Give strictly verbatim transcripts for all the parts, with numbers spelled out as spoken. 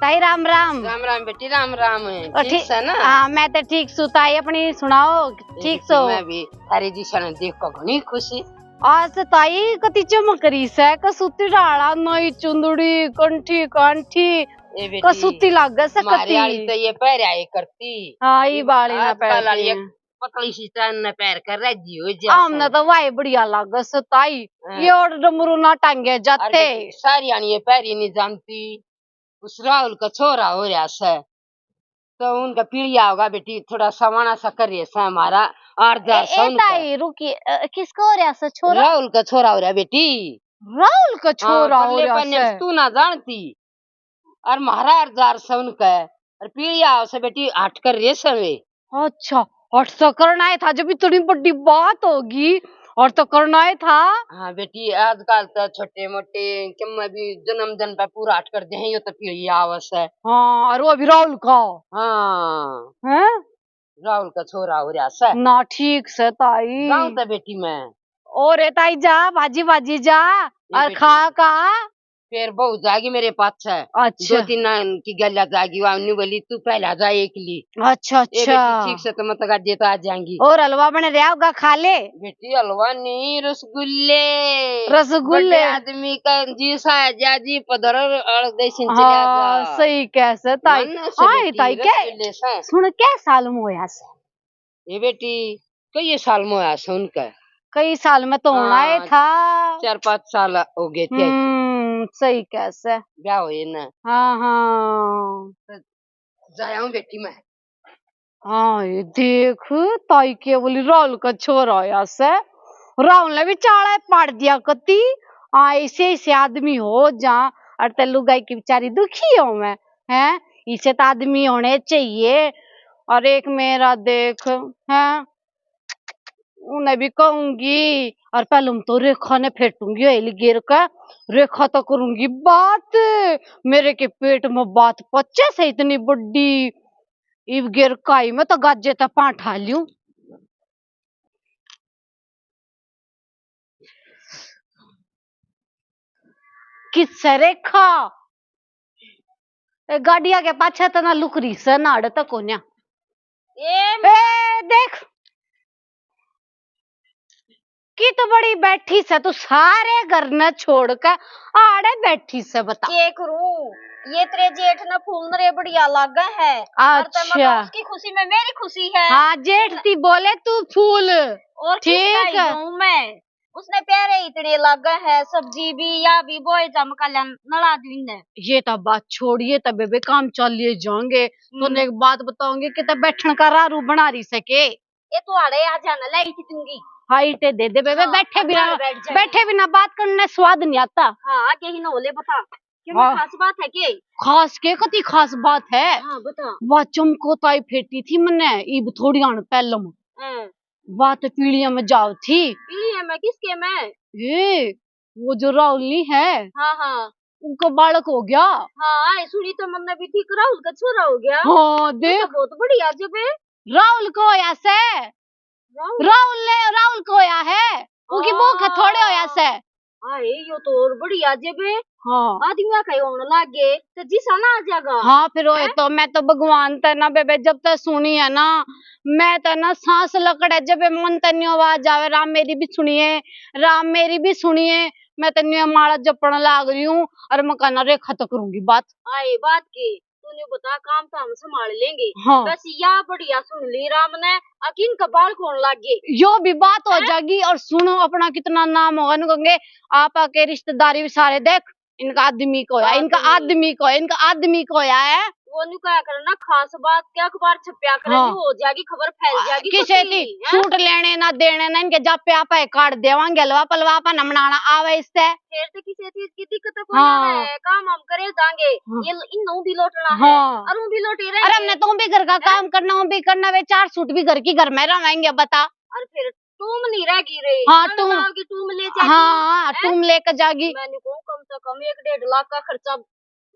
ताई राम राम। राम राम बेटी, राम राम। और ठीक ठीक से ना? हाँ, मैं तो ठीक सू। ताई अपनी सुनाओ, ये ठीक बेटी, सो? मैं भी थारे जी सन देख को घणी खुशी। आज तो ताई कति चमक रही से, कसूती डाला, नई चुंदड़ी, कंठी कांठी, ए बेटी, कसूती लागे से मारे कती। आली तो ये पहरे आए करती। हाँ, ये ये बाली ना आजकल पहरे वाली हैं। पतली सी टन ने पैर कर रह जी हो जा हमने से। तो वाई बढ़िया लागे से ताई। हाँ। ये और डमरू ना टांगे अरे जाते। बेटी, सारी आनी ये पहरी नहीं जानती। उस राहुल का छोरा हो रहा से, तो उनका पीलिया होगा बेटी, थोड़ा सवाना सा कर रहे से हमारा। आठ ए, हजार से ए उनका। ताई, रुकी, अ, किसका हो रहा से छोरा? राहुल का छोरा हो रहा बेटी। राहुल का हाँ, छोरा हो परले रहा पन्ने से। तू ना जानती। और म्हारा हजार से उनका है। और पीलिया हो से बेटी, हट कर रहे से वे। अच्छा, हट तो करना ही था, जब इतनी बड़ी बात होगी, हट तो करना ही था। हाँ बेटी, आजकल तो छोटे मोटे किम्मे भी जन्मदिन पे पूरा हट कर दे, यो तो पीलिया हो से। हाँ, और वो अभी राहुल का। हाँ। हैं? राहुल का छोरा हो रहा से। ना ठीक से ताई। गाँव तो बेटी मैं। और ए ताई जा, भाजी भाजी जा, ये और बेटी खा का। फिर बहू जागी मेरे पाछे। अच्छा। दो तीन की गल्या जागी, वा न्यू बोली, "तू पहला जा एकली।" अच्छा, ए बेटी, अच्छा। ठीक से तो मत गाजे तो आ जाएंगी। और हलवा बने रहा होगा, खा ले। बेटी, हलवा नहीं, रसगुल्ले। रसगुल्ले। बड़े आदमी का जी सा जा जी पधर और दे सिंचले हाँ, जा। सही कह से ताई। मन से आए बेटी, ताई के? रसगुल्ले से। सुन, के साल में होया से? ए बेटी, कई साल में होया से उनका? कई साल में तो होना ही हाँ, था। चार पाँच साल हो गए थे। हम्म, सही कह से। ब्याह हुए ना। हाँ, हाँ। तो जाया हूँ बेटी मैं। हाँ, ये देख, ताई के बोली राहुल का छोरा होया से। राहुल ने भी चाला पाड़ दिया कती। हाँ, ऐसे ऐसे आदमी हो जा, और ते लुगाई की बेचारी दुखी हो मैं, हैं? इसे तो आदमी होने चाहिए। और एक मेरा देख, हैं? उन्हें भी कहूंगी, और पहले हम तो रेखा ने फेटूंगी, हेली गिर के। रेखा तो करूंगी बात, मेरे के पेट में बात पच्चीस है इतनी बड़ी। इब गिर काई में तो गाजे ते पांठा लियूं। किस रेखा? ए, गाड़िया के पाछे तो ना लुक रही से, ना आड़े तक कोन्या। ए, ए, देख, कित बड़ी बैठी से तू, सारे घर ने छोड़ के आड़े बैठी से, बता। के करूं, ये तेरे जेठ ने फूल नरे बढ़िया लागे है। और ते अच्छा। मतलब उसकी खुशी में मेरी खुशी है। हाँ, जेठ ती बोले तू फूल। और ठीक है। मैं, उसने प्यारे इतने लागे है, सब्जी भी, या भी बोए जा, मकाल्या नला दूं इन्हें। ये तो बात छोड़िए, तब बेबे काम चलिए जाएंगे। हम्म। तो एक बात बताऊंगी कि तब बैठन का रारू बना रही सके। ये तो आड़े आ जाना, लाइट दूंगी। हाइट दे दे बेबे, हाँ, बैठे बिना, बैठे बिना बात करने स्वाद नहीं आता। हाँ, आगे ही ना होले बता। क्यों, हाँ। खास बात है के? खास के, कती खास बात है? हाँ, बता। वा चमको ताई फेटी थी मन्ने, इब थोड़ी आन पहलम। हाँ। वा तो पीलिया में जाव थी। पीलिया में? किसके में? ए, वो जो राहुल नहीं है, हाँ, हाँ। उनको बालक हो गया। हाँ, ये सुनी तो मन्ने भी थी कि राहुल का छोरा हो गया। हाँ, देख। तो बहुत बढ़िया जब है। राहुल को होया से। राहुल? राहुल ने, राहुल को होया है। उनकी बहू के थोड़े होया से। हाँ। अरे, यो तो और बढ़िया जब है। हाँ। आदमिया का ही होने लाग गए, तो जिसा ना आ जाएगा। हाँ, फिर वो हैं? तो मैं तो भगवान ते ना बेबे, जब तक सुनी है ना, मैं तो ना सांस लकड़े जब मन तन्यो आवाज आवे, "राम मेरी भी सुनिए, राम मेरी भी सुनिए।" मैं तन्यो माला जपण लाग रही हूँ और मैं कहना रेखा तो करूंगी बात। आए बात के, तू न्यू बता, काम तो हम संभाल लेंगे। हाँ। बस या बढ़िया सुन ली राम ने, अकिन का बालक होने लाग गए। यो भी बात हो हैं? जाएगी। और सुनो, अपना कितना नाम होगा, नु कहेंगे, आपा के रिश्तेदारी भी सारे देख, इनका आदमी को होया, हाँ, इनका आदमी। आदमी को, इनका आदमी को होया है। वो न्यू कहा करो ना, खास बात क्या अखबार छपया करे, हाँ। न्यू हो जाएगी, खबर फैल जाएगी, किसे थी, हैं? सूट लेने ना देने ना, इनके जापे आपा काट देवांगे, हलवा पलवा आपा ना बनाना आवे इससे। फिर तो किसी चीज की दिक्कत कोई हाँ। ना है, काम हम करे दांगे। हाँ। ये ल-, इन नौ भी लौटना है, हाँ। और वो भी लौटे रहे। अरे हमने तो भी घर का हैं? काम करना, वो भी करना, वे चार सूट भी घर की घर में रवाएंगे, बता। और फिर टूम नहीं रह गई रे, हाँ, टूम। की टूम ले जाएगी, हाँ, हैं? टूम लेकर जागी। मैंने कहूँ कम से कम एक डेढ़ लाख का खर्चा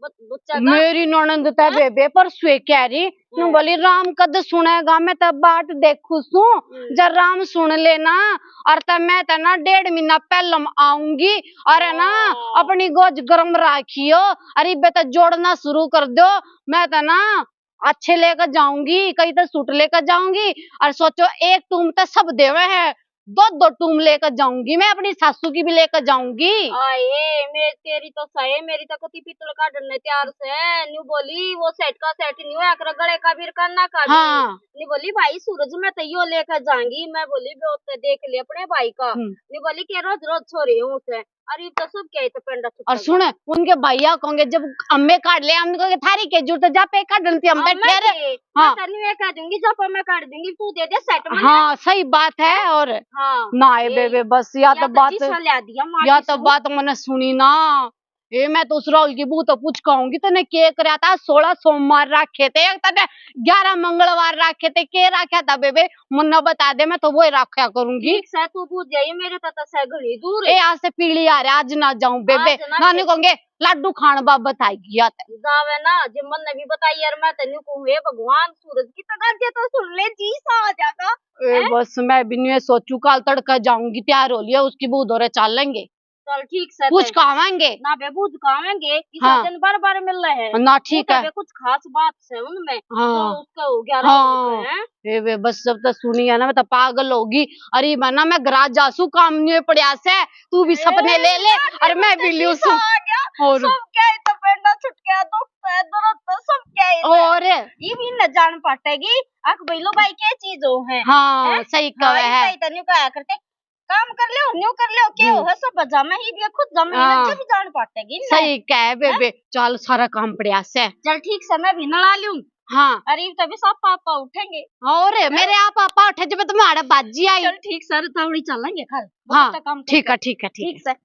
बत-, बच्चा का। मेरी ननद तै हाँ? बेबे परसों कह रही, हाँ। बोली, "राम कद सुनेगा, मैं तो बाट देखू सूं, हम्म। जब राम सुन लेना, और तब मैं तो ना डेढ़ महीना पहले आऊंगी, और है ना, हाँ। अपनी गोज गरम राखियो, और इबे तो जोड़ना शुरू कर दो, मैं तो ना अच्छे लेकर जाऊंगी, कहीं तो सूट लेकर जाऊंगी।" और सोचो, एक टूम तो सब देवे है, दो दो टूम लेकर जाऊंगी, मैं अपनी सासू की भी लेकर जाऊंगी। आए, मेरी, तेरी तो सही, मेरी तो कति पीतल काटने तैयार से। न्यू बोली, "वो सेट का सेट न्यू है, कर गले का भी काना काट।" हाँ। न्यू बोली, "भाई सूरज, मैं तो यो लेकर जाऊंगी।" मैं बोली, "वो तो देख ले अपने भाई का।" हम्म। न्यू बोली, "के रोज रोज छोरे हूँ से।" अरे, तो सब क्या है, तो पेंडा छुट्टा और हुआ। सुन, उनके भैया कहोगे, "जब अम्मे काट ले, हम कहोगे, थारी के जरूरत है, जा पे काट लेती, हम हम बैठे मैं रहे।" के, हाँ। मैं तन्नू ये कह दूंगी, जब मैं काट दूंगी, तू दे दे सेट में। हाँ, सही बात है। हैं? और हाँ, ना आए ये बेबे, बस या या तो तो बात, जिसने ला दिया, माँ या की तो सूट। बात मैंने सुनी ना। ए, मैं तो उस राहुल की बहू तो पूछ कहूंगी, तने के करया था? सोलह सोमवार रखे थे, एक तने ग्यारह मंगलवार रखे थे, के रखा था बेबे? मन्ना बता दे, मैं तो वो ही रखा करूंगी। ठीक से तू पूछ जाइए, मेरे तो, तो से घणी दूर है। ए, आज से पीली आ रहा, आज ना जाऊं बेबे। आज ना ना, नहीं के- कहूंगे, लाडू खान बाबत आएगी या ते। जावे ना, जे मन ने भी बताई यार, मैं तो न्यू कहूं, "हे भगवान, सूरज की तगाजे तो सुन ले, जी सा आ जाएगा।" ए, हैं? बस मैं भी न्यू सोचू, काल तड़का जाऊंगी, तैयार हो लिया, उसकी बहू धोरे चालेंगे। चल ठीक से पूछ तै। कावांगे। ना बे, पूछ कावांगे, इसा हाँ। दिन बार-बार मिल रहे हैं। ना, ठीक है। बे, कुछ खास बात से उनमें, हाँ। तो उसका हो गया हाँ। राहुल का, हैं? ए बे, बस जब तक सुनी है ना, मैं तो पागल होगी। अरे मैं ना, मैं गराज जासू काम नहीं पड़या से, तू भी ए, सपने ले ले, ना, अरे मैं भी लियो सू। आ गया। और सब क्या है, तो पेंडा छुट गया, तो पैदल तो सब क्या है। और ये भी न जान पाटेगी, आख बेलो भाई क्या चीज हो है। हाँ, हैं? सही हाँ, कहे ये है। सही तन्यू कहा करते, काम कर ले, न्यू कर ले, के हम्म। हो है, सब बजा में ही दिया, खुद जम नहीं हाँ। जब जान पाटेगी ना। सही कह बेबे, हैं? चल सारा काम पड़या से। चल ठीक से, मैं भी नला लूं। हाँ। अरे तभी सब पापा उठेंगे। और मेरे आप पापा उठे जब तुम्हारे बाजी आई। चल ठीक से, तावड़ी चलेंगे घर। हाँ, बहुत काम ठीक है, करके। ठीक है, ठीक ठीक है। से।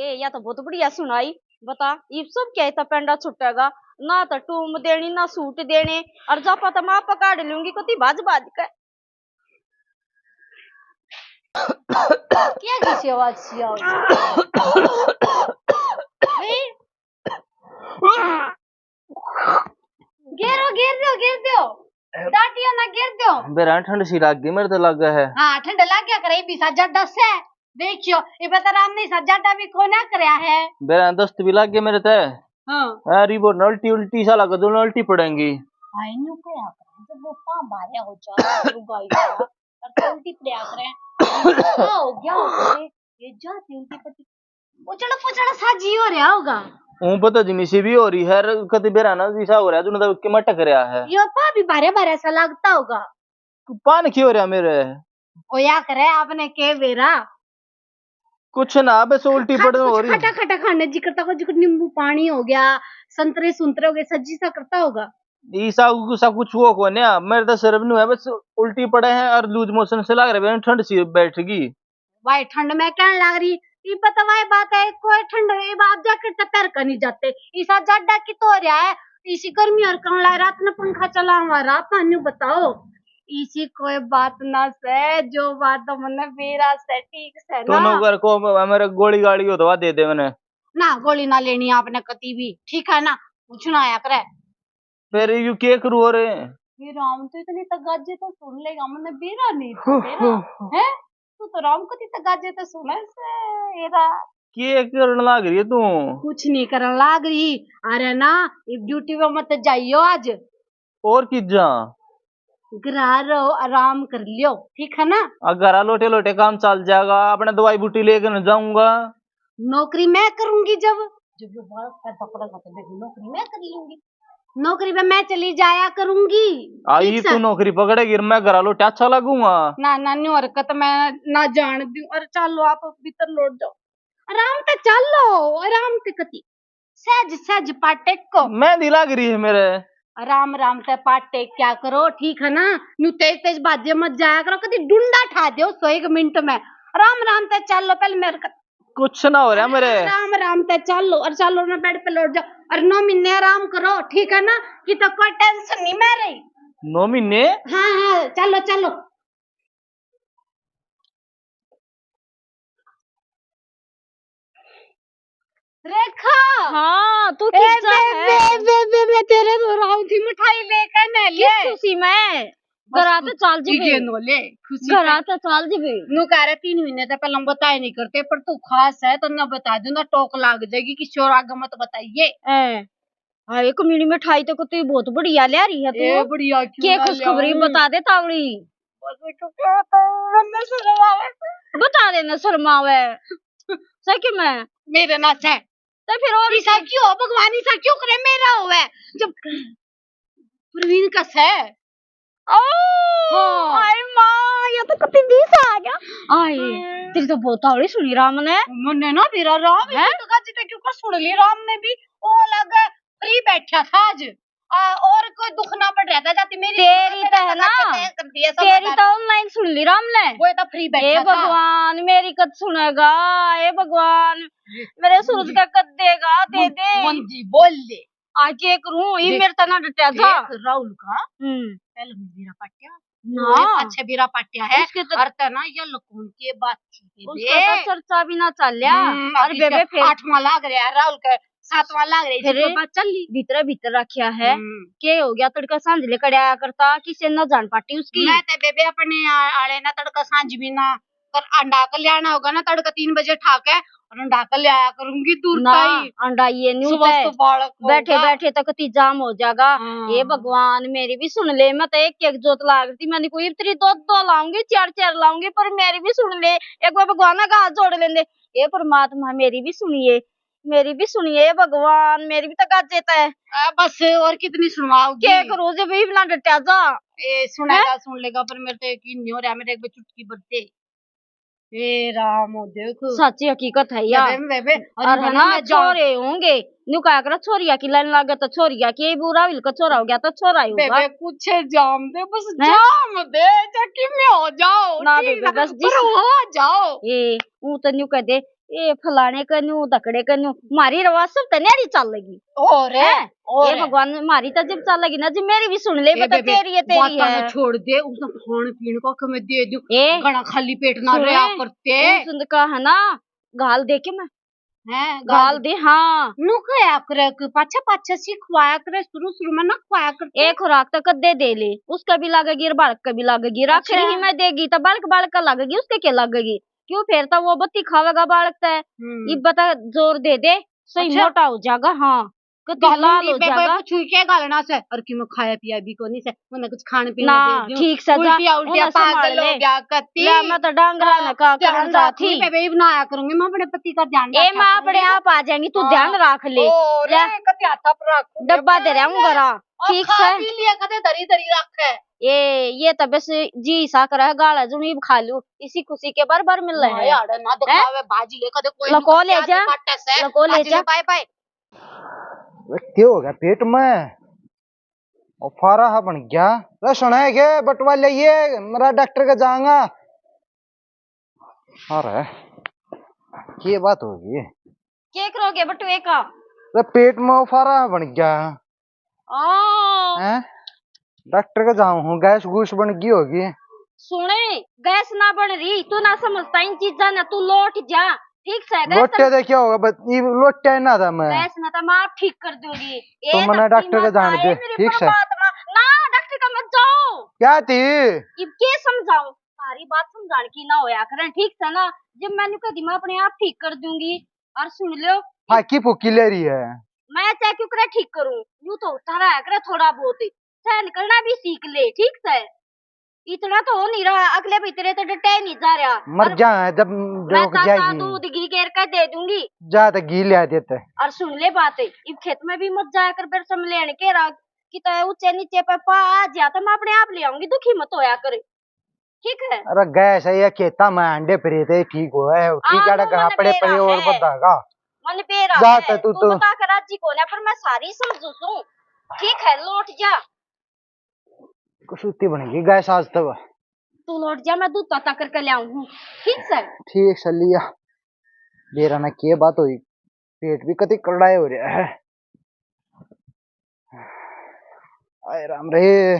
ये या तो बहुत बढ़िया सुनाई। बता, इब सब क्या इतना पेंडा छुटेगा? ना तो टूम देनी, ना सूट देने, और जापा तो मैं आप काट लूंगी, कती भाज भाज के। क्या किसी आवाज सी आ रही? हैं? गेरो, गेर दो, गेर दो। दाटिया ना गेर दो। बेरा ठंड सी लाग गई मेरे तो लागे है। हाँ, ठंड लाग गया करे, भी सा जड्डा से। देखियो, ये बता राम ने सा जड्डा भी कोना करया है। बेरा दस्त भी लाग गए मेरे ते। हाँ। अरे वो उल्टी उल्टी सा लगा, दोनों उल्टी पड़ेंगी। भाई न्यू क्या करे, जब वो पां भारिया हो जा, लुगाई का, और तो उल्टी पड़या करे। क्या हो गया हो गया? ये जाती उल्टी पट्टी। उछड़ा पुछड़ा सा जी हो रहा होगा। हूँ पता जी निशी भी हो रही है, कति बेरा ना जिसा हो रहा है, तूने तो के मटक रहा है। यो पा भी भारे भारे सा लगता होगा। तू पान क्यों हो रहा मेरे? ओ या करे आपने के बेरा? कुछ ना, बस उल्टी खट-, पड़न हो कुछ रही। खटा खटा खाने जी करता, कुछ नींबू पानी हो गया, संतरे सुंतरे हो गए, सज्जी सा करता होगा। ई सा, सा कुछ वो कोन्या, मेरे तो सिर भी नहीं है, बस उल्टी पड़े हैं और लूज मोशन से लग रहे हैं, ठंड सी बैठ गई। भाई ठंड में कहने लग रही, इब तो भाई बात है, कोई ठंड, इब आप जैकेट तो पहन कर नहीं जाते, इसा जाडा की तो हो रहा है, इसी गर्मी और कौन ला रात में पंखा चलावा, रात में न्यू बताओ, इसी कोई बात ना से, जो बात तो मन्ने बेरा से, ठीक से ना। दोनों घर को हमारे गोली गाली हो दवा दे दे मैंने। ना, गोली ना लेनी आपने कती भी, ठीक है ना, कुछ ना आया करे। फिर यू के करू और? ये राम तो इतनी तगाजे तो सुन लेगा, मन्ने बेरा नहीं था, हो, बेरा। हो, हो। हैं? तू तो राम को इतनी तगाजे तो सुने से, ये रा- के करन लाग रही है तू? कुछ नहीं करन लाग रही। अरे ना, इब ड्यूटी पे मत जाइयो आज। और किजा? घरा रहो, आराम कर लियो, ठीक है ना? आ, घरा लोटे लोटे काम चल जाएगा, अपने दवाई बूटी लेके न जाऊंगा। नौकरी मैं करूंगी जब, जब यो बाल पैदा पड़ेगा तो देखो, नौकरी मैं कर लूंगी, नौकरी पे मैं चली जाया करूंगी। आई ठीक तू से? नौकरी पकड़ेगी, मैं घरा लोटे अच्छा लगूंगा। ना, ना, न्यू हरकत मैं ना जान दूं। अरे चलो, आप भीतर लौट जाओ, आराम ते चलो, आराम ते कती। सहज सहज पाटे को। मेहंदी लाग रही है मेरे। राम राम ते पाटे क्या करो, ठीक है ना? न्यू तेज तेज बाजे मत जाया करो, कदी डुंडा ठा दो सौ एक मिनट में। राम राम ते चलो, पहले मेरे क-, कुछ ना हो रहा मेरे। राम राम ते चलो, और चलो ना बेड पे लौट जाओ, और नौ महीने आराम करो, ठीक है ना? कि तो कोई टेंशन नहीं मेरे। नौ महीने? हाँ, हाँ, चलो, चलो। रेखा। हाँ, तू ए, किस जा बे, है? बे, बे, बे, मैं तेरे तो राउंड थी मिठाई लेकर न ले। किस खुशी में? बस घरा खुशी तो चाल जी के बे। नो ले, खुशी घरा में। तो चाल जी बे। नु कह रहे तीन महीने तक पहले हम बताए नहीं करते, पर तू खास है तो ना बता दूं ना, टोक लाग जाएगी, किसी और आगे मत बताइए। ए, हाँ, एक मिनी मिठाई तो तू बहुत बढ़िया ले रही है तू। ए, बढ़िया क्यों के ना खुशखबरी ले आऊं? बता दे तावड़ी। बस तू क्या बताऊं, मन्ने शर्म आवे। बता दे ना शर्म आवे। सही में। मेरे ना से। तो फिर और इसा क्यों, भगवान इसा क्यों करे, मेरा होवे। जब प्रवीण का से। ओ, हाँ। हाय माँ, ये तो कति दिन से आ गया। आए, हाँ। तेरी तो बहुत तावड़ी सुनी राम ने। मन्ने ना मेरा राम, हैं? ये तो गाजी तक क्यों कर सुन ली राम ने भी। ओ अलग फ्री बैठा था आज। आ, और कोई दुख ना पड़ रहा था, जाती मेरी तेरी तो है ना, कर दिया सब तेरी बता। तो ऑनलाइन सुन ली राम ने। वो तो फ्री बैठा ए था। भगवान, मेरी कद सुनेगा? ए भगवान, ये मेरे सूरज का कद देगा? दे दे। मंजी बोल ले। आगे करूं, ये देख, मेरे तना डटिया था। देख, राहुल का हम्म। पहले मेरा पाटिया, ना। ये पाछे मेरा पाटिया है। उसके तो और तना ये लकुन के बात थी, उसका बेबे। तो चर्चा भी ना चल लिया। हम्म, और अभी बेबे इसका फिर आठवां लाग रहा है, राहुल का सातवां लाग रहा है, फिर इसकी बात चल ली। भीतर भीतर रखिया है। हम्म। के हो गया, तड़का सांझ ले कड़े आया करता, किसे ना जान पाटी उसकी। मैं ते बेबे अपने आ-, आले ना तड़का सांझ भी ना, पर अंडा के ले आना होगा ना, तड़का तीन बजे ठा के और अंडा के ले आया करूंगी दूर ना, ताई। अंडा ये न्यू सुबह तय। सुबह बालक बैठे होगा। बैठे तक ती जाम हो जाएगा। हाँ। हे भगवान, मेरी भी सुन ले, मैं तो एक एक जोत लाग रही थी, मैंने कोई इतनी दो दो लाऊंगी, चार चार लाऊंगी, पर मेरी भी सुन ले, एक बार भगवान का हाथ जोड़ लेंदे। हे परमात्मा, मेरी भी सुनिए, मेरी भी सुनिए भगवान, मेरी भी तो गाजे तय। आ, बस और कितनी सुनवाओगी? के करूं जब भी ना डटिया जा। ए, सुनेगा, हैं? सुन लेगा, पर मेरे तो यकीन नहीं हो रहा, मेरे एक बार चुटकी भर दे। हे राम, ओ देख। सच्ची हकीकत है या। बेबे, बेबे, अरे और है बना ना, मैं जाऊं। छोरे होंगे, न्यू कहा कर, छोरिया की लाइन लागे तो छोरिया की, बुरा विल का छोरा हो गया तो छोरा ही होगा। बेबे, कुछ जाम दे, बस हैं? जाम दे, चाहे किमें हो जाओ, ना ठीक बेबे, ना? बस जिस पर हो जाओ। ए, ऊ तो न्यू कह दे, ए, फलाने का न्यू, धकड़े का न्यू, मारी रवा सब तो न्यारी चल लगी। और हैं? और ए भगवान, मारी तो जब चल लगी ना, जब मेरी भी सुन ले, ए बता बेबे, तेरी है, तेरी बातां है। ना छोड़ दे, उसने खान पीन का के मैं दे दूं, ए, घना खाली पेट ना सुन, रहा करते। उस का है ना, गाल दे के मैं, हैं, गाल गाल दे, हाँ। नु कहा करे के पाछे पाछे सी खवाया करे, शुरू शुरू में ना खवाया करते। ए खुराक तो कद्दे दे ले, उसका भी लागेगी और बालक का भी लागेगी। राख अच्छा। रही मैं देगी तो बालक, बालक का लागेगी, उसके के लागेगी? क्यों फेर तो वो बत्ती खावेगा बालक तै। हम्म। इब बता जोर दे दे, सही अच्छा। मोटा हो जाएगा। हाँ, कति घालूंगी लाल हो बेबे, जाएगा। कुछ के घालना से, और कि मैं खाया पिया भी कोनी से, मैंने कुछ खाने पीने ना, दे दियो। ठीक से जा, उल्टिया, उल्टिया उन्हें संभाल पागल हो ले। गया कति। ले, मैं तो डांगरा हाँ, ने का ध्यान करन रख जाती। बेबे, इब ना आया करूंगी, मैं अपने पति का ध्यान ए, रखा मैं अपने करूंगी। आप आ जाएंगी, तू हाँ। ध्यान रख ले। ओ, ले। रे, कति हाथा पर रखूंगी डब्बा अपने दे रहा हूँ लिए। घरा, और ठीक खा से। पी लिया, कदे धरी धरी रखे। ए, ये तो बस जी सा करे, गाला जुनी खा लू, इसी खुशी के बार बार मिल रहे हैं। यार, ना हैं? दिखावे, भाजी ले, कदे कोई लको ले जा, काटे से। लको ले भाजी जा। ले, बाय बाय। अरे, क्या हो गया पेट में? ओ, फारा हा बन गया। रे, सुना है के बटवा ले, ये मेरा डॉक्टर के जाऊंगा। अरे, ये बात होगी। के करोगे बटुए का? रे, पेट में फारा बन गया। आ। हैं? डॉक्टर के जाऊं हूँ, गैस गूस बन गई होगी। सुने, गैस ना बन रही, तू ना समझता इन चीजा ने, तू लौट जा, ठीक से? गैस लोटे तो दे क्या होगा, बस ये लोटे ना था मैं। गैस ना तो मैं आप ठीक कर दूंगी। तो ए मना धरती डॉक्टर के माता, जान ए दे, मेरी ठीक से? परमात्मा, ना डॉक्टर का मत जाओ। क्या थी? इब के समझाऊं? सारी बात समझाने की ना होया करें, ठीक से ना? जब मैंने कह दी मैं अपने आप ठीक कर दूंगी। और सुन लो, फाकी फूकी ले रही है। मैं चाहे क्यों करे ठीक करूं, यूं तो उठता रहा करे थोड़ा बहुत, सहन करना भी सीख ले, ठीक से? इतना तो हो नहीं रहा, अगले भी तेरे तो डटे नहीं जा रहा। मर और जा है जब मैं रुक ताजा जाएगी। दूध घी गेर के दे दूंगी। जा तो घी ले आ देते। और सुन ले बात, इब खेत में भी मत जाया कर, बेरसम लेने के राग कि तो ऊंचे नीचे पे पा आ जा तो मैं अपने आप ले आऊंगी, दुखी मत होया कर। ठीक है। अरे गैस है, ये खेता में अंडे फिरे थे, ठीक हो है, ठीक हाँ, है, वो घर मन पड़े बेरा पड़े और है। बदागा। मन बेरा जा है। तो तू तू तो बता के राजी कोने, पर मैं सारी समझू सू। ठीक है, लौट जा। कसूती बनेगी गैस आज तक। तू लौट जा, मैं दूध ताता करके ले आऊं हूँ। ठीक से। ठीक से लिया। बेरा ना के बात हुई, पेट भी कति करड़ाए हो रहा है। आए राम रे।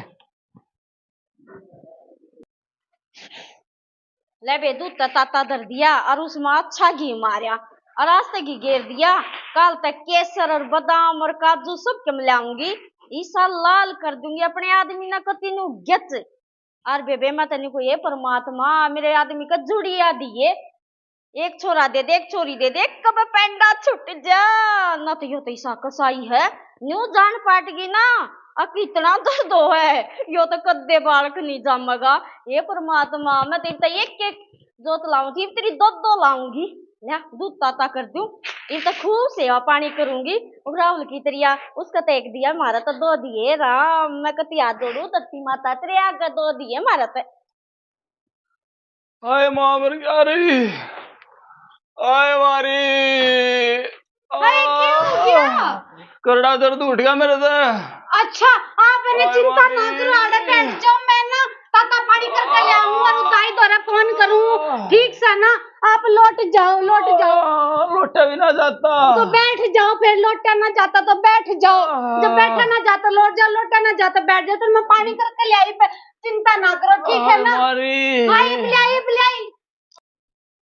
ले बे, दूध तो ताता धर दिया और उसमें अच्छा घी मारया और आज तो घी गेर दिया। काल तक केसर और बादाम और काजू सब के मिलाऊंगी। ईसा लाल कर दूंगी अपने आदमी ना कती नु गच। और बेबे, मैं तन्ने को, ये परमात्मा, मेरे आदमी का जुड़िया दिए, एक छोरा दे दे, एक छोरी दे दे, कब पेंडा छूट जा। ना तो यो तो ईसा कसाई है, न्यू जान पाट गई ना, अक इतना दर्द हो है, यो तो कद्दे बालक नहीं जामेगा। ये परमात्मा, मैं तेरी तो एक एक जोत लाऊं थी, तेरी दो दो लाऊंगी। ल्या, दूध ताता कर दूं। इब तो खूब सेवा पानी करूंगी। और राहुल की तरिया, उसका तो एक दिया, मारा तो दो दिए। राम, मैं कति हाथ जोड़ू धरती माता, तेरे आगे दो दिए मारा तो। आए माँ मर गया रे। आए मारी। अरे, क्या हो गया? करड़ा दर्द उठ गया मेरे से। अच्छा, आप है ना, आए चिंता ना मारी। करो, आड़े बैठ जाओ, मैं ना ताता पानी करके ले आऊं और दाई दोरे फोन करूं, ठीक से ना? आप लौट जाओ, लौट जाओ। आ, लोटा भी ना जाता। तो बैठ जाओ, फिर लोटा ना जाता तो बैठ जाओ। जब बैठा ना जाता, लौट जाओ, लोटा ना जाता, बैठ जाओ, तो मैं पानी करके ले आई, पे चिंता ना करो, ठीक है ना? मारी। हाँ, इब ले आई, इब ले आई।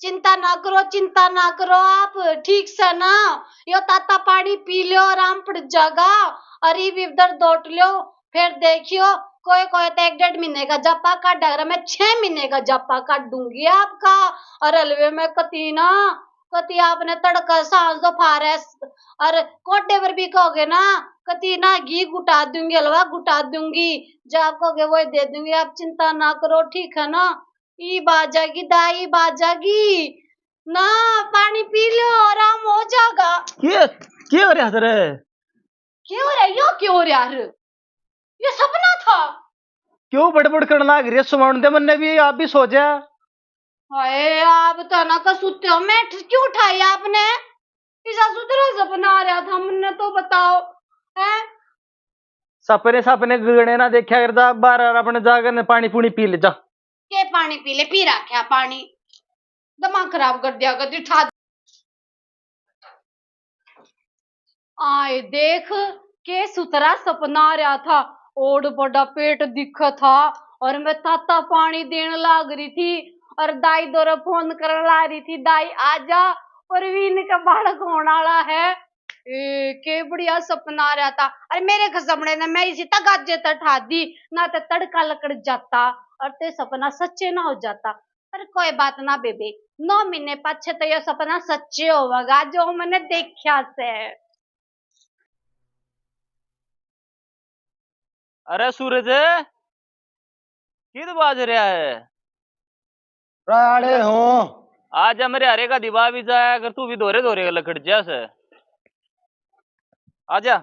चिंता ना करो, चिंता ना करो आप, ठीक से ना? यो ताता पानी पी लो, आराम पड़ जागा। और इब इधर दौट लो, फिर देखियो, कोई कोई तो एक डेढ़ महीने का जापा काट, अगर मैं छह महीने का जापा काट दूंगी आपका। और हलवे में कती ना, कती आपने तड़का सांझ दोपहर है, और कोडे पर भी कहोगे ना, कती ना घी घुटा दूंगी, हलवा घुटा दूंगी, जो आप कहोगे वही दे दूंगी। आप चिंता ना करो, ठीक है ना? ईब आ जागी दाई, ईब आ जागी ना, पानी पी लो, आराम हो जागा। के, के हो रहा तेरे? के हो रहा? यो के हो रहा? ये सपना था। क्यों बड़बड़ करने लाग रही है? सुनाने दे मन्ने भी, आप भी सो जा। हाय, आप तो ना कसूते हो, मैं ठ-, क्यों उठाई आपने? इसा सुथरा सपना आ रहा था, मन्ने तो बताओ, हैं? सपने, सपने गणे ना देखा करता, बार बार अपने जाकर ने पानी पूनी पी ले जा। के पानी पी ले, पी रखा पानी, दिमाग खराब कर दिया कर ठा। आए देख, के सुथरा सपना आ रहा था, ओड बड़ा पेट दिख था, और मैं ताता पानी देने लाग रही थी, और दाई दोरे फोन करने लाग रही थी, दाई आजा, परवीन का बालक होने वाला है। ए, के बढ़िया सपना आ रहा था। अरे मेरे खसमड़े ने मैं इसी तगाजे तक ठा दी, ना तो तड़का लकड़ जाता और ते सपना सच्चे ना हो जाता। पर कोई बात ना बेबे, नौ महीने पाछे तो ये सपना सच्चे होगा जो मैंने देखा से। अरे सूरज, किद बाज रहा है? राड़े हूँ। आज मेरे हरे का दिवा भी जाया कर, तू भी धोरे धोरे लकड़ जा से। आजा।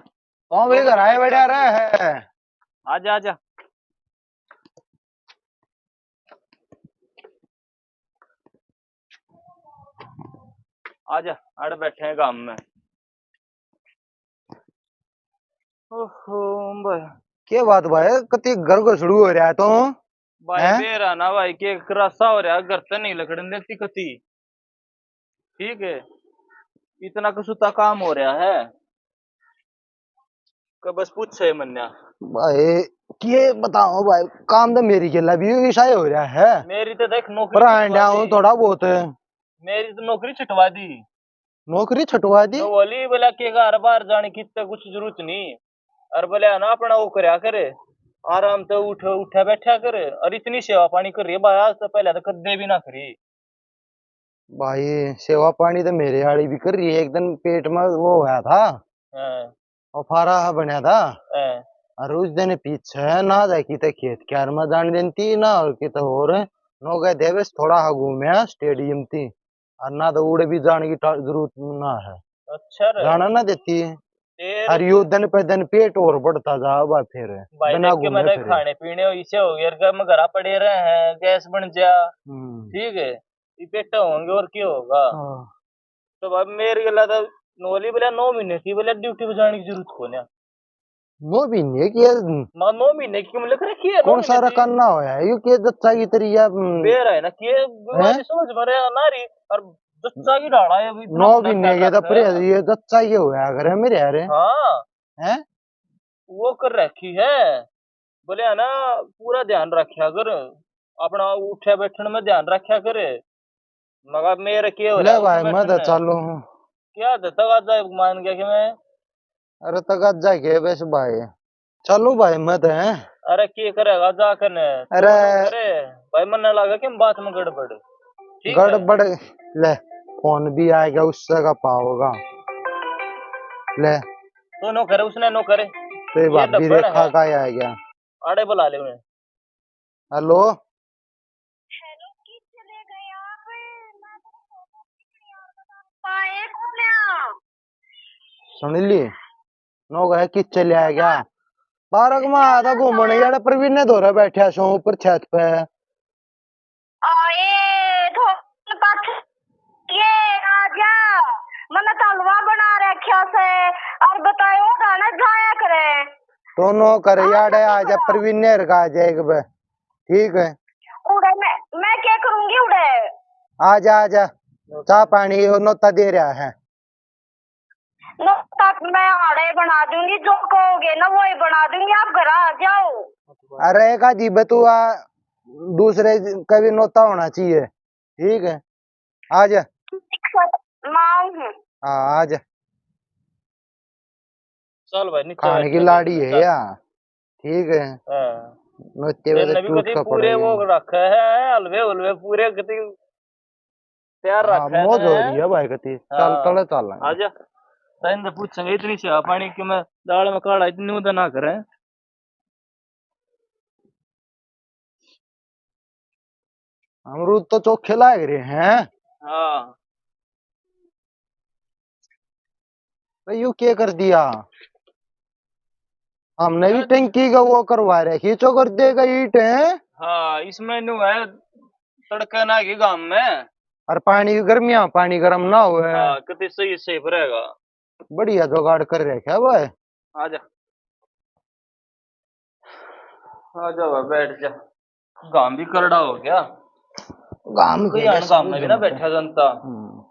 कौन भी घर आए बैठा रहा है? आजा, आजा। आजा, अड़ बैठे हैं गांव में। ओहो भाई। के बात भाई, कति घर को शुरू हो रहा है तो? भाई हैं? बेरा ना भाई, के करासा हो रहा, घर से नहीं लकड़न देती कति। ठीक है, इतना कसूता काम हो रहा है कि बस पूछे मन्या। भाई, के बताओ भाई, काम तो मेरी गेला भी इसा ही हो रहा है। मेरी तो देख नौकरी पर आंडा छुटवा हूँ दी। थोड़ा बहुत। मेरी तो नौकरी छुटवा दी। नौकरी छुटवा दी? तो बोली बोला के घर बाहर जाने की तो कुछ जरूरत नहीं। और बोले ना अपना वो करया करे, आराम से उठ, उठा बैठा करे। और इतनी सेवा पानी कर रही है भाई, आज तो पहले तो कदे भी ना करी। भाई, सेवा पानी तो मेरे आड़ी भी कर रही है। एक दिन पेट में वो होया था, हाँ। और फारा हा बनया था। हाँ। और उस दिन पीछे ना जाए किते खेत क्यार में जान देती, ना और किते और। नौगे देवेश थोड़ा हा घूमया स्टेडियम ती, और ना तो उड़े भी जाने की टा-, जरूरत ना है। अच्छा रे। जाना ना देती। फिर? और यो दिन पे दिन पेट और बढ़ता जा बा फिर, भाई बिना देख के घूमे मैंने फिरे। खाने पीने इसे हो गया, मैं घरा पड़े रहे हैं, गैस बन जा। हम्म। ठीक है, ये पेटा होंगे और क्या होगा? हाँ। तो भाई मेरे गला तो नौली बोला नौ महीने की बोला ड्यूटी पे जाने की जरूरत को ना। नौ महीने की है? ना, नौ महीने की क्यों लिख रखी है? नौ कौन सा महीने की। रकम ना होया है? यू के जच्चा की तेरी या, हम्म, बेरा है ना, के बीमारी हैं? समझ में रहा ना रही, और जच्चा की डाला है अभी, इतना नौ महीने के तो परे ये जच्चा ये होया करे मेरे यार। हाँ। हैं? वो कर रखी है। बोले है ना, पूरा ध्यान रखा कर, अपना उठे बैठन में ध्यान रखा कर। मगर मेरे के हो ले रहा है, भाई, उठे मैं तो बैठन में। चालू हूँ। क्या था, तगाजा मान गया कि मैं? अरे तगाजा के बस भाई, चलो भाई मत है। अरे के करेगा जाकर ने? अरे। अरे भाई, मन्ने लगा कि बात में गड़बड़। ठीक है। गड़बड़। ले, फोन भी आएगा, उससे का पाओगा। ले। तो नो करे, उसने नो करे। तो ये ये भाभी तो बड़ा देखा है। का आएगा। आड़े बुला ले उन्हें। हेलो। हेलो, किस चले गए आप? मैं तो फोन नहीं उठा रहा। पाए कौन है आप? सुन ली, नो गए किस चले आ गया? पार्क में आया था घूमने, यार प्रवीण ने धोरा बैठा सो ऊपर छत पे। आए धोल पाछ ये आजा, मन्ने तो हलवा बना रखा से। और बताओ गाना जाया करे। तो नो करे, यार आजा, प्रवीण ने हरका आ जाए एक बार। ठीक है। उड़े मैं, मैं क्या करूंगी उड़े? आजा, आजा। चाय पानी वो नोता दे रहा है। नोता मैं आड़े बना दूंगी, जो कहोगे ना वही बना दूंगी, आप घर आ जाओ। अरे एक आधी बतुआ दूसरे का भी नोता होना चाहिए। ठीक है, आजा। माँ हूँ। हाँ, आजा। चल भाई, नीचे खाने बैठ की जा, लाड़ी है चल। यार, ठीक है। हाँ। नोते तेरे वाले ने भी टूट कती का पूरे पड़ेगा। वो रखे है, हलवे हुलवे पूरे कती तैयार हाँ, रखे मौज हो हैं। रही है भाई कती। चल, हाँ। तले चल। आजा। तैन तो पूछेंगे इतनी सेवा पानी कि मैं दाल में काला इतनी उदा ना करे। अमरूद तो चोखे लाग रहे हैं। हाँ। भाई, यू क्या कर दिया? हमने भी टंकी का वो करवा रखी, चो कर देगा ईट है। हाँ, इसमें न्यू है, तड़का ना के गाम में। और पानी की गर्मियां, पानी गर्म ना होवे। हाँ, कते सही, सही पर रहेगा। बढ़िया जुगाड़ कर रखा है भाई। आजा। आ जा भाई, बैठ जा। गाम भी करड़ा हो गया। गाम कोई के आन गाम में भी ना बैठा जनता। हम्म।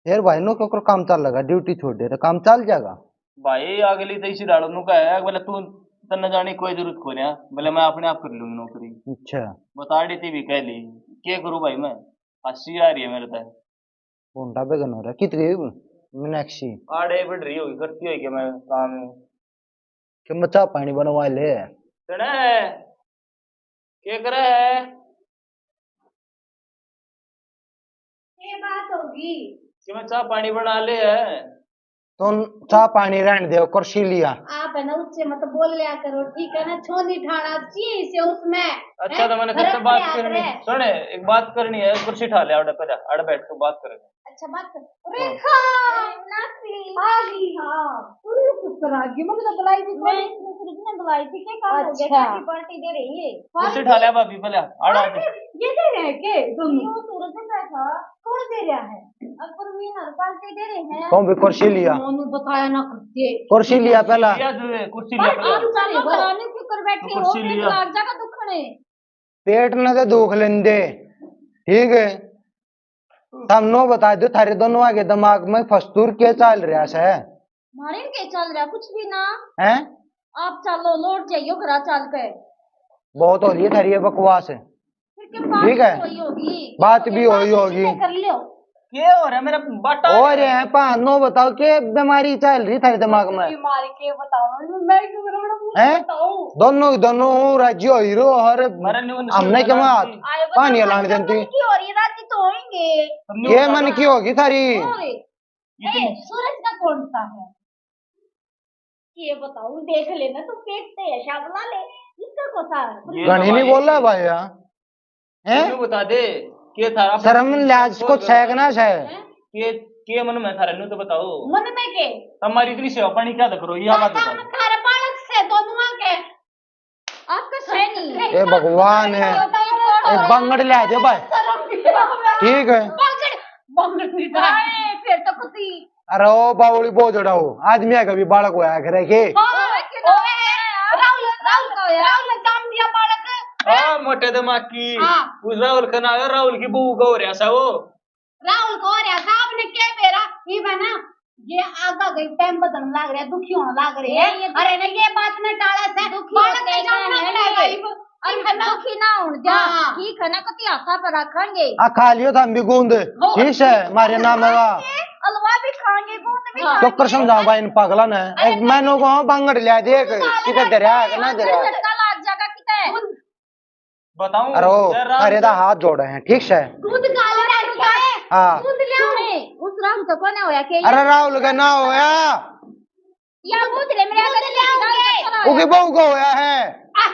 फिर भाई नो क्यों काम चल लगा, ड्यूटी छोड़ दे तो काम चल जाएगा। भाई अगली तो इसी डालो नु का है, बोले तू तन्ने जाने की कोई जरूरत को नहीं, बोले मैं अपने आप कर लूंगी नौकरी। अच्छा। बता देती भी कह ली, क्या करूँ भाई मैं, हंसी आ रही है मेरे तो। भोंडा बेगन हो रहा, कित गई मीनाक्षी? आड़े बढ़ रही होगी, करती होगी मैं काम। के मैं चाय पानी बनवा ले। सुने, के करे है? ये बात होगी। कि मैं चाय पानी बना ले है। तुम चाय पानी रहने दो, कुर्सी लिया। आप है ना ऊंचे मत बोल लिया करो, ठीक है ना? छोनी ठाणा चाहिए इसे उसमें। अच्छा, हैं? तो मैंने घर किससे पे बात आते करनी? रहे। सुने, एक बात करनी है, कुर्सी ठा ले, आड़े पे जा, आड़े बैठ के बात करेंगे। अच्छा, बात कर। हाँ। रेखा! नासी। आ गई, हाँ। अरे, शुक्र आ गई, मैंने तो बुलाई थी मैं। इसने बुलाई थी, क्या काम हो गया? अच्छा। क्या की पार्टी दे रही है? कुर्सी ठा ले भाभी, पहले, आड़े आ जा। ये दे रहे हैं के दोनों? वो सूरज ने कहा था। कौन दे रहा है? अब प्रवीण और पार्टी दे रहे हैं। कौन भी कुर्सी लिया? उन्होंने बताया ना करते। कुर्सी लिया पहला। लिया तूने, कुर्सी लिया पर पहला। आप चालू कराने क्यों कर बैठे हो? कुर्सी लिया। लाग जाएगा दुखने। पेट न तो दुख लेंदे, ठीक है? तुम नो बता दो, थारे दोनों आगे दिमाग में फस्तूर के चल रहा है? मारे के चल रहा कुछ भी ना। हैं? आप चलो, लौट जाइयो घरा चल के। बहुत हो रही है थारी ये बकवास। फिर के बात ठीक है। हुई होगी। बात भी हुई होगी। कर लियो। के हो रहा है मेरा बाटा? हो रहे हैं पा, नो बताओ के बीमारी चल रही थारे दिमाग में? बीमारी के बताओ, मैं क्यों बताऊं? हैं? दोनों ही दोनों राजी हो हीरो और हमने क्या बात? पानी हलाने देती। की हो रही है, राजी तो होंगे। ये मन की होगी थारी? सूरज का कौन सा है? ये बताओ, देख लेना, तू पेट पे है, शाबला ले, इसका कोता है। घणी नहीं बोला भाई यार। हैं? तू बता दे, के थारा शर्म लिहाज को छेकना है। के, के मन में थारे नु तो बताओ। मन में के? हमारी इतनी सेवा पानी क्या करो, ये बात बताओ। थारे बालक से दोनों के। आपका सही नहीं। ए भगवान है। ए बांगड़ ले आ जाओ भाई। ठीक है। बांगड़, बांगड़ नहीं था। फिर तो कुछ ही। अरे ओ बावली बहुत जड़ा हो। आदमी है कभी बालक होया करे के? हाँ, राहुल, राहुल, राहुल ने काम दिया बालक। हाँ, मोटे दिमाग की। हाँ। उस राहुल का नाम है, राहुल की बहू का हो रहा सा वो। राहुल को रहा था, आपने क्या बेरा? ये बना, ये आगा गई टाइम बदलने लाग रहा है, दुखी होने लाग रहे हैं। अरे नहीं, ये बात ना टाला से, बालक में जाओ ना, दुखी ना होने जा। हाँ। ठीक है ना, कति हाथा पर रखेंगे। आ खा लियो था हम भी गूंद। ठीक है, मारे नाम है। हलवा भी खाएंगे, गूंद भी हाँ। खाएंगे। तो कर समझा भाई इन पागला ने। अरे एक मैनू को बांगड़ लिया देख, किते दरिया है कि ना दरिया है? झटका लग जाएगा किते। बताऊं? अरे ओ, जय राम अरे दा जी। हाथ जोड़े हैं, ठीक से? दूध काले राहुल का है। हाँ। दूध ले आओ। सुने, उस राहुल का कोने होया के? अरे राहुल का ना होया। या दूध ले मेरे आगे ले आओ। ओके बहू का होया है। आ,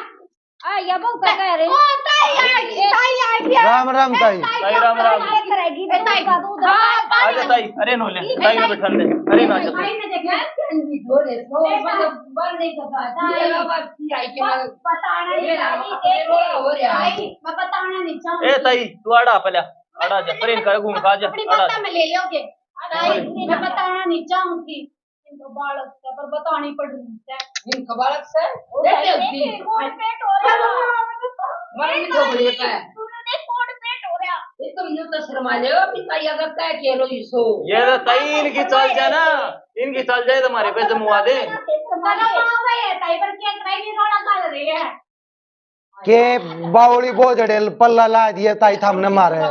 आ, या बहू का कह रहे। ओ, ताई आ गई, ताई आ गई। राम राम ताई। ताई राम राम। ये करेगी, ए, ताई। दूध का दूध। हाँ, पानी। आजा ताई, अरे नोले, ताई ने बैठा दे। अरे ना ताई ने देखा, चंदी धोरे, सो मतलब बंद नहीं कर पाता। ये बात की आई कि मैं बताना नहीं चाहिए, देख लो। हो रहा है। मैं बताना नहीं चाहूंगी। ए ताई, तू आड़ा पहले, आड़ा जा, प्रेम कर, घूम खा जा, अपनी आड़ा। माता में ले लोगे। अरे, मैं बताना नहीं चाहूंगी। इनका बालक है, पर बतानी पड़ रही है। इनका बालक से? ओ देख भाई, ले, देख, कौन पेट हो रहा है? मर नहीं तो बड़ी होता है। तूने देख, कौन पेट हो रहा? ये तुम यूं तो शर्मा ले हो, पिता या तो तय के रो इसो। ये तो ताई इनकी चल जाए ना, इनकी चल जाए तो हमारे पे जमवा दे। तेरा माँ भाई है, ताई पर क्या कराई नहीं, रोड़ा कर रही है। के बावली बोझड़े पल्ला ला दिए ताई थामने मारे। ताई,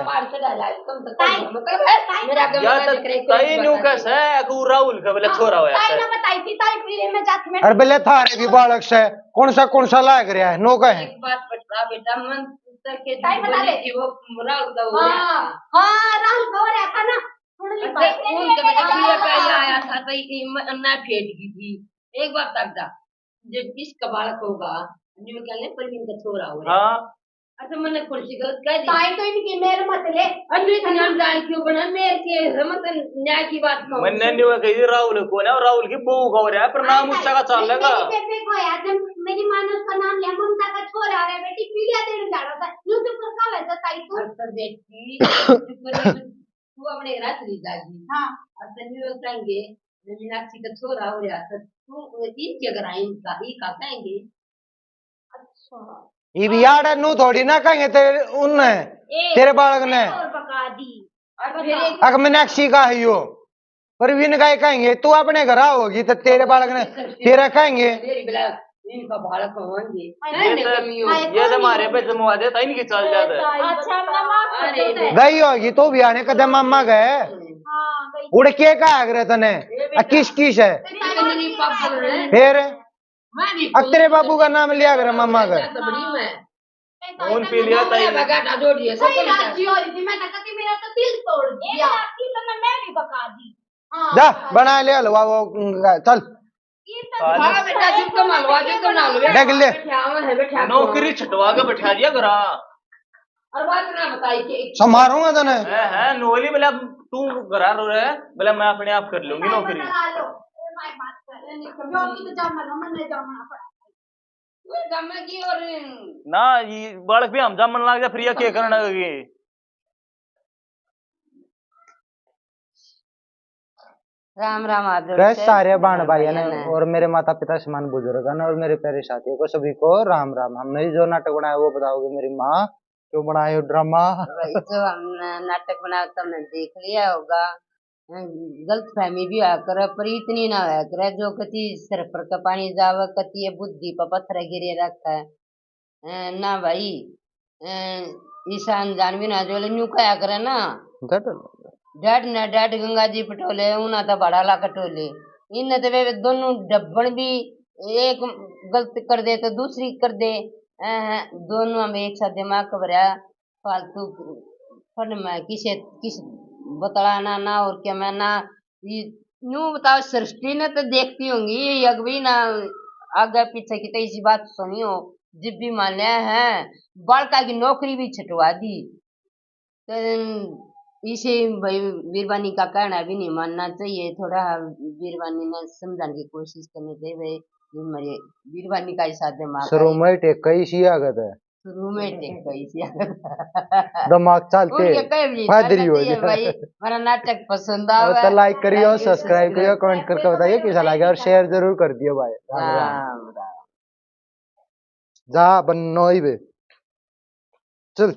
ताई, मेरा या तो ताई न्यू कैसे है, तू राहुल के बोले छोरा होया ताई से। ने बताई थी, ताई फिर मैं जाके मैं अरे बोले थारे भी बालक से, कौन सा, कौन सा लाग रहा है, नो कहे। एक बात बता बेटा, मन तक के ताई बता दे। थी वो राहुल का हो रहा हाँ, था। हाँ, राहुल का हो रहा था ना, सुन ली अच्छा, बात। कौन सा बेटा, तू ये पहले आया था, तो ये म-, ना फेंट की थी। एक बात तक जा, जब इसका बालक होगा, न्यू कहने परवीन का छोरा हो रहा। हाँ। अच्छा, मैंने कौन सी गलत कह दी? ताई तो इनकी मेर मत ले। अरे इतनी अनजान क्यों बना? मेर के है, मत न्याय की बात कहो। मैंने न्यू कही थी, राहुल कौन है? और राहुल की बहू का हो रहा है, पर नाम उसका का चल लेगा। मेरी बेबे को याद है, मेरी माँ ने उसका नाम लिया, ममता का छोरा आ रहा है, बेटी पीलिया देने जा रहा था। यूं तो कर का वैसा ताई तू। अच्छा बेटी, तू अपने घर चली जाएगी। हाँ। और तन्यू कहेंगे, मीनाक्षी का छोरा हो रहा था, तू इनके घर आई, इनका ही का कहेंगे। अच्छा। ये भी यार नु थोड़ी ना कहेंगे तेरे, उनने, ए, तेरे बालक ने। और पका दी। और फिर एक अक मीनाक्षी का है यो। पर विन का ही कहेंगे, तू अपने घर आओगी तो तेरे बालक ने, तेरा कहेंगे। मेरी बला, इनका बालक होंगे। ये तो, ये तो हमारे पे जमवा देता, इनकी चल जाता है। अच्छा, हमने माफ कर देते हैं। गई होगी तो भी आने कदम मामा गए। हाँ, गई। उड़ के कहा करे तने? ये बेटा, आ, किस किस है? तेरी तो मम्मी पापा है। फिर? मैं भी अब तेरे बाबू का नाम लिया करे मामा का। तो बड़ी मैं। कौन पी लिया ताई? मैं बगाटा जोड़ दिया, सब सही बगाटा। राजी हो रही थी, मैं तो कहती, मेरा तो दिल तोड़ दिया। राखी तो मैं, मैं भी पका दी। हाँ, जा, हाँ। बना ले हलवा, वो, चल। ये तो हाँ, बेटा, जिसको हलवा, जिसको ना हलवा। देख ले। बैठा हुआ है, बैठा हुआ। नौकरी छटवा के बैठा दिया घरा। और बात ना बताई के समारूंगा तने। है, है, नोली बोला, तू घरा रो रहे, बोला, मैं अपने आप कर लूंगी नौकरी। बता लो, ए, मैं बात कर, ए, नहीं, क्योंकि तो जामना, मन नहीं जामना पड़ा। तू जामे की और ना, ये बालक भी हम जामन लाग जा, फिर ये क्या करना है? राम राम आप रे सारे भाण भाइयों ने और मेरे माता पिता समान बुजुर्गों ने और मेरे प्यारे साथियों को, सभी को राम राम। हमने जो नाटक बनाया वो बताओगे मेरी माँ, क्यों बनाया ड्रामा? भाई, जो हमने नाटक बनाया तो हमने देख लिया होगा, गलतफहमी भी होया करे, पर इतनी ना होया करे जो कति सिर पर का पानी जावे, कति ये बुद्धि पर पत्थर गिरे रखे। अ, ना भाई, अ, ईशान जानवी ना जो न्यू कहा करे ना, डट। डट ना डट गंगा जी पटोले, उना तो बड़ा ला कटोले। इन तो वे दोनों डब्बन भी एक गलत कर दे तो दूसरी कर दे। अ, दोनों में एक साथ दिमाग का भरा फालतू फन में किसे, किस बतलाना ना और क्या मैं ना ये न्यू बताओ, सृष्टि ने तो देखती होंगी, ये अगवी ना आगे पीछे की तो इसी बात सुनी हो, जब भी मान लिया है, बालका की नौकरी भी छुटवा दी। तो इसे भाई बीरबानी का कहना भी नहीं मानना चाहिए, थोड़ा बीरबानी ने समझाने की कोशिश करनी चाहिए भाई, ये मेरे बीरबानी का ही साथ दिमाग शुरू है। में टेक कई सी आगत है। शुरू में टेक कई सी आगत है। दिमाग चलते उनके कहीं भी नहीं फादरी करना हो चाहिए गया। भाई, मेरा नाटक पसंद और आवे तो like करियो, like करियो, subscribe करियो, subscribe comment करके बताइए कैसा लगा और share जरूर कर दियो भाई। राम राम। राम राम। जा बन्नो ही बे। चल।